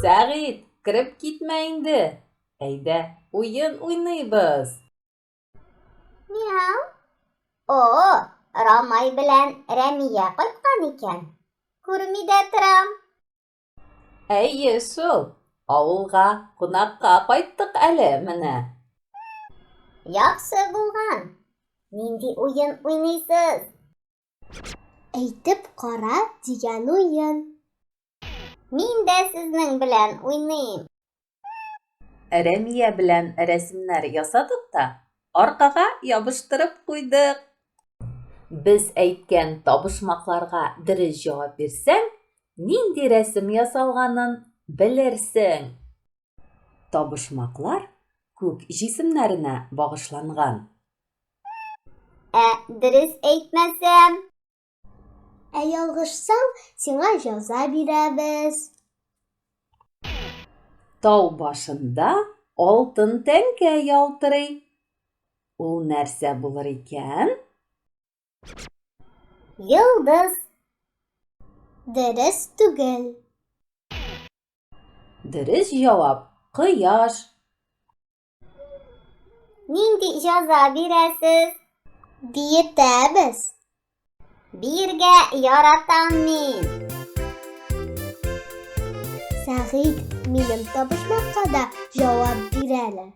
Сәгыйть, кереп китмә инде. Әйдә, уен уйныйбыз. Мяу. О, Рамай белән Рәмия кайткан икән. Күрми дә торам. Әйе шул, авылга кунакка кайттык әле менә. Яхшы булган. Нинди уен уйныйсыз? Әйтеп кара дигән уен. Мин дә сезнең белән уйныйм. Рәмия белән рәсемнәр ясадык та, аркага ябыштырып куйдык. Без әйткән табышмакларга дөрес җавап бирсәң, нинди рәсем ясалганын белерсең. Табышмаклар күк җисемнәренә багышланган. Ә дөрес әйтмәсәм? Ә ялгышсаң, сиңа җәза бирәбез. Тау башында алтын тәңкә ялтырый. Ул нәрсә булыр икән? Йолдыз. Дөрес түгел. Дөрес җавап, кояш. Нинди җәза бирәсез? Биетәбез. Биергә яратам мин. Сәгыйть, минем табышмакка да җавап бир әле.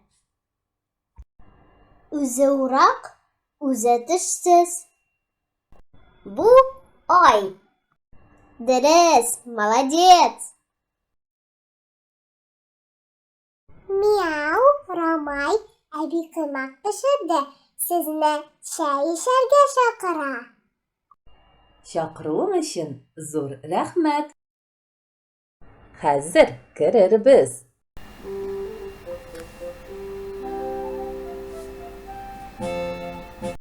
Үзе урак, үзе тешсез. Бу ай. Дөрес, молодец. Мяу, Рамай, әби коймак пешерде, сезне чәй эчәргә чакыра. Чакыруың өчен зур рәхмәт. Хәзер керербез.